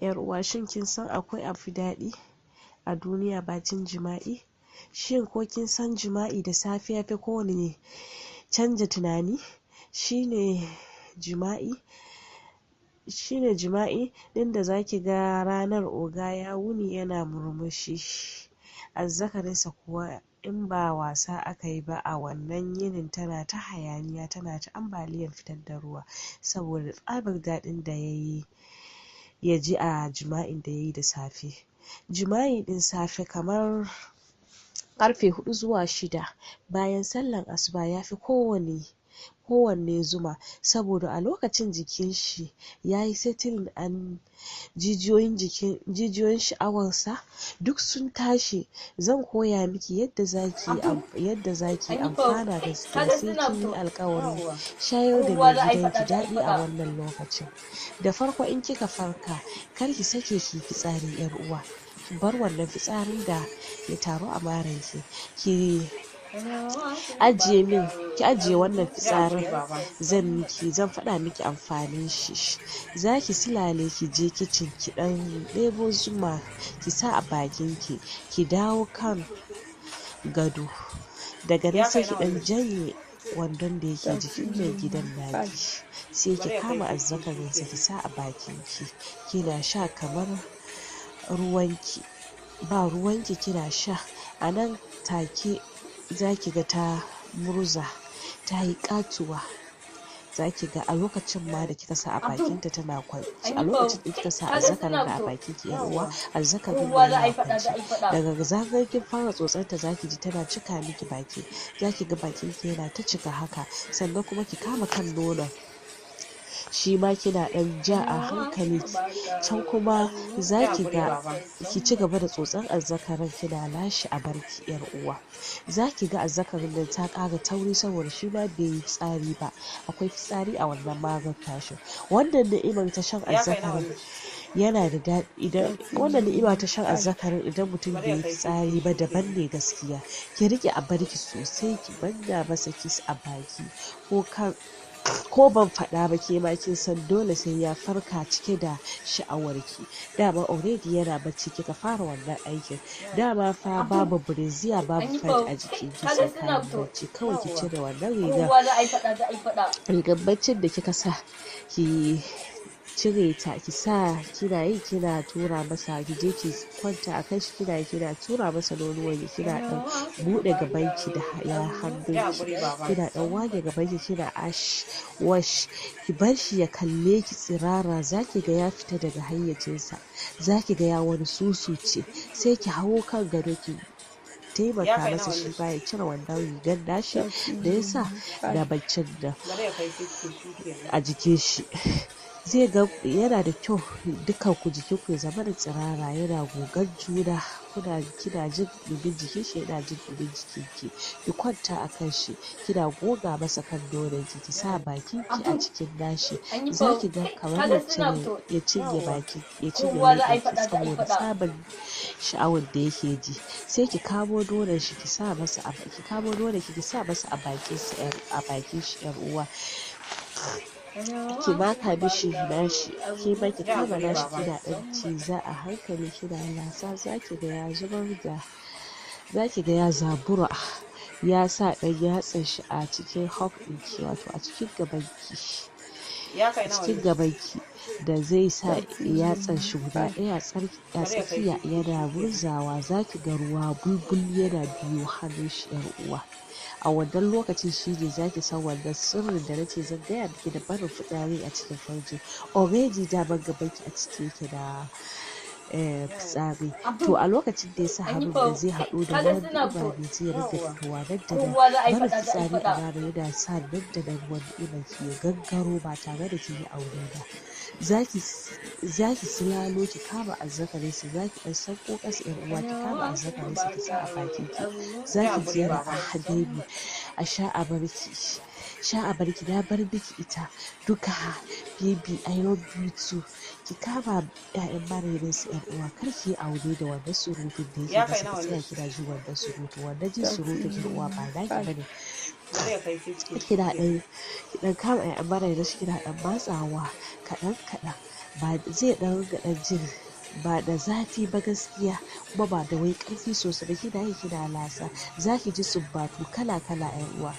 Yar uwa, shin kin san akwai abu daɗi a duniya bacin jima'i? Shin ko kin san jima'i da safe yafi kowane canja tunani? Shine jima'i shine jima'i ɗin da zaki ga ranar oga ya wuni yana murmushi, azzakarinsa kuwa in ba wasa akayi ba a wannan yinin tana ta hayaniya, tana ta ambaliyar fitar da ruwa saboda tsabar daɗin da yayi yaji a jima'in da yayi da safe. Jima'i ɗin safe kamar ƙarfe 4 zuwa 6 bayan sallar asuba yafi kowanne zuma, saboda a lokacin jikin shi yayi settling an jijiyoyin jikin jijiyoyin sha'awarsa duk sun tashi. Zan koya miki yadda zaki amfana. Gaskiya sai kinyi alƙawarin shayar da mai gidanki daɗi a wannan lokacin. Da farko, in kika farka, kar ki sake kiyi fitsari, yar uwa. Ki bar wannan fitsarin da ya taru a maranki, ki ajiye wannan fitsarin. Zan faɗa miki amfanin shi. Zaki silale kije kicin, ki ɗan ɗebo zuma ki sa a bakin ki, ki dawo kan gado. Daga nan sai ki ɗan janye wandon da yake jikin mai gidan naki, sai ki kama azzakarinsa ki sa a bakin ki, kina sha kamar ruwanki ba ruwanki, kina sha. A nan take zaki ga ta murza, tayi ƙatuwa. Zaki ga a lokacin ma da kika sa a bakinta tana kwance, a lokacin da kika sa azzakarin nan a bakin ki, yar uwa, azzakarin nan yana kwance. Daga zarar kin fara tsotsar ta, zaki ji tana cika miki baki, zaki ga bakin ki yana ta cika haka. Sannan kuma ki kama kan nonon shima, kina ɗan ja a hankali. Can kuma zaki ga ki cigaba da tsotsar azzakarin, kina lashe abarki. Yar uwa, zaki ga azzakarin nan ta ƙara tauri saboda shima bai yi fitsari ba, akwai fitsari a wannan marar tashi. Wannan ni'imar ta shan azzakarin yana da daɗi. Idan wannan ni'ima ta shan azzakarin, idan mutum bai yi fitsari ba, daban ne gaskiya. Ki riƙe abarki sosai, ki manna masa kiss a baki. Ko ban faɗa ba, kema kin san dole sai ya farka cike da sha'awarki. Dama already yana bacci kika fara wannan aikin. Dama fa babu brassiere, babu pant a jikin ki, sai kayan bacci. Kawai ki cire wannan rigar baccin da kika sa, ki cire ta, ki sa, kina yi kina tura masa. Ki je ki kwanta a kan shi, kina yi kina tura masa nonuwan ki, kina ɗan buɗe gaban ki da ya hannun ki, kina ɗan wage gaban ki, kina ash wash. Ki bar shi ya kalle ki tsirara, zaki ga ya fita daga hayyacinsa, zaki ga ya wani susuce. Sai ki hawo kan gado, ki taimaka masa shi ma ya cire wannan rigar nashi da ya sa na baccin nan a jikin shi. Zai ga yana da kyau dukkan ku jikin ku ya zamana tsirara yana gogan juna, kina jin ɗumin jikin shi, yana jin ɗumin jikin ki. Ki kwanta a kan shi, kina goga masa kan nonon ki, ki sa bakin ki a cikin nashi. Zaki ga kamar ya cinye bakin, ya cinye leɓen ki saboda tsabar sha'awar da yake ji. Sai ki kamo nonon shi ki sa masa a ki kamo nonon ki, ki sa masa a bakin sa, a bakin shi. Yar uwa, ki maka mishi nashi, kema ki kama nashi, kina ɗan ciza a hankali, kina lasa. Zaki ga ya zubar da, zaki ga ya zabura, ya sa ɗan yatsan shi a cikin hug ɗinki, wato a cikin gaban ki, a cikin gaban ki da zai sa yatsan shi guda ɗaya a tsakiya yana murzawa. Zaki ga ruwa bulbul yana biyo hannun shi. Yar uwa, a wannan lokacin shine zaki san wannan sirrin da nace zan gaya miki da barin fitsari a cikin farji. Already daman gaban ki a cike yake da fitsari. To, a lokacin da ya sa hannun da zai haɗu da ruwan ni'ima ne zai ringa fitowa nan da nan. Barin fitsari a rana yana sa nan da nan ruwan ni'imar ki ya gangaro ba tare da kinyi aure ba. Zaki silalo, ki kama azzakarin sa, zaki ɗan sauko ƙasa, yar uwa, ki kama azzakarin sa ki sa a bakin ki. Zaki ji yana, "Ah baby, a sha a barki, sha a barki, na bar miki ita duka. Baby, I love you too." Ki kama ƴaƴan maraininsa. Yar uwa, kar ki yi aure da wannan surutun da yake masa, ki tsaya kina jin wannan surutu. Wannan jin surutun, yar uwa, ba naki bane. Kina ɗan ki ɗan kama ƴaƴan maraininsa, kina ɗan matsawa kaɗan kaɗan. Ba zai ɗan ringa ɗan jin ba da zafi ba gaskiya, kuma ba da wai ƙarfi sosai ba. Kina yi kina lasa, zaki ji sumbatu kala kala ƴan uwa.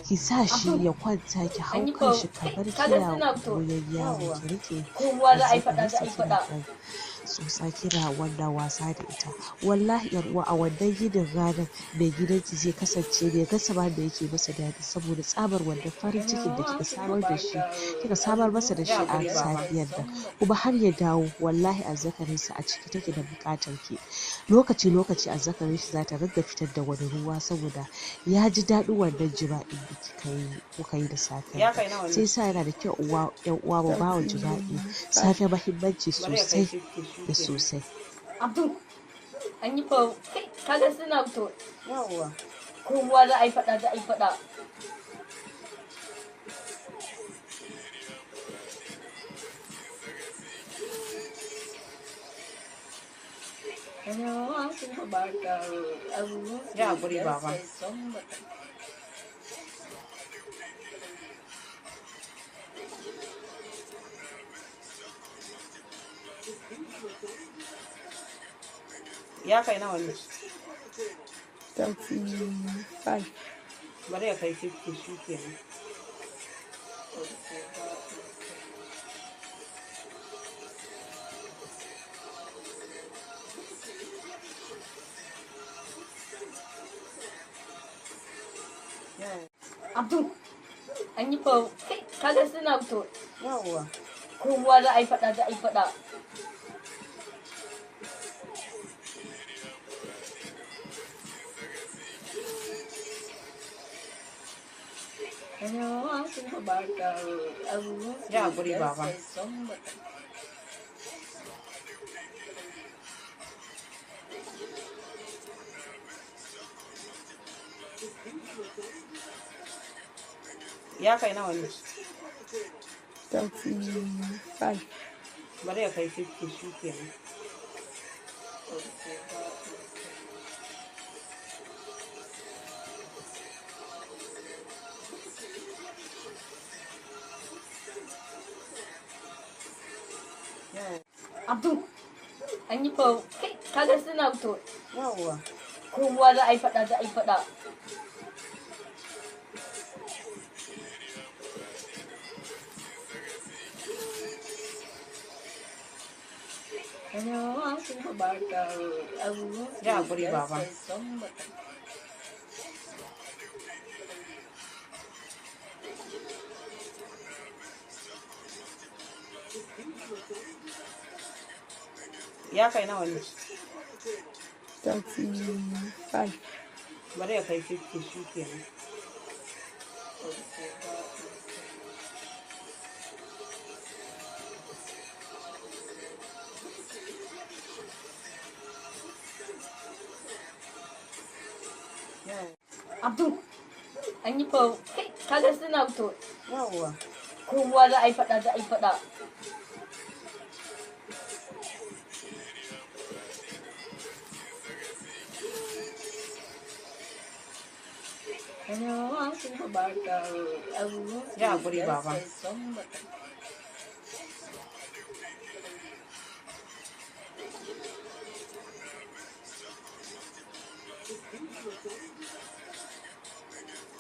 Ki sa shi ya kwanta, ki hau kan shi kamar kina goyon yaro, ki riƙe azzakarinsa kina ɗan tsotsa kina wannan wasa da ita. Wallahi ƴar uwa, a wannan yinin ranar mai gidanki zai kasance bai gasa ba da yake masa daɗi, saboda tsabar wannan farin cikin da kika samar da shi, kika samar masa da shi a safiyar nan. Kuma har ya dawo, wallahi azzakarinsa a ciki take da buƙatar ki. Lokaci lokaci azzakarin shi zata ringa fitar da wani ruwa, saboda ya ji daɗin wannan jima'in da kika yi kuka yi da safen Ya nan. kai nawa ne? Sai sa yana da kyau uwa ƴan uwa mu bawa jima'i safe muhimmanci Bari ya kai sosai 50 shi da kenan. sosai. Abdul, an yi fa kai kaga suna to Yawwa. kowa za a yi faɗa, za a yi faɗa. Ya haƙuri baba. Ya kai nawa ne? 35. Bari ya kai 50 shi kenan. Yawwa. Abdul, an yi fa kai kaga suna to Yawwa. kowa za a yi faɗa, za a yi faɗa. Ya haƙuri baba. Ya kai nawa ne? 35. Bari ya kai 50 shi kenan. Yawwa. Abdul, an yi fa kai kaga suna to Yawwa. kowa za a yi faɗa, za a yi faɗa. Ya haƙuri baba. Ya kai nawa ne? 35. Bari ya kai 50 shi kenan. Yawwa. Abdul, an yi fa kai kaga suna to Yawwa. kowa za a yi faɗa, za a yi faɗa. Ya haƙuri baba.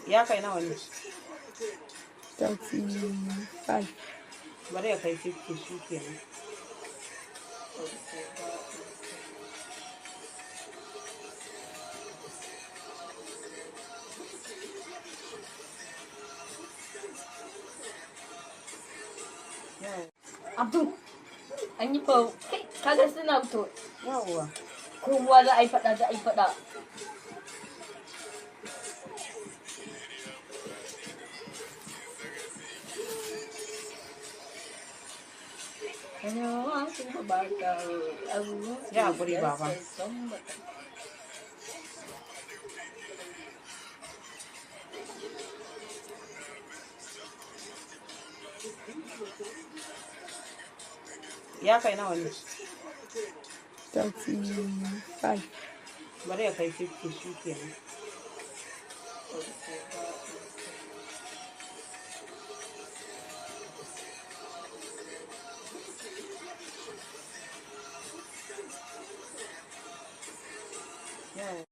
Ya kai nawa ne? 35. Bari ya kai 50 shi kenan. Yawwa. Abdul, an yi fa kai kaga suna to Yawwa. kowa za a yi faɗa, za a yi faɗa. Ya haƙuri baba. Ya kai nawa ne? 35. Bari ya kai 50 shi kenan. Yawwa.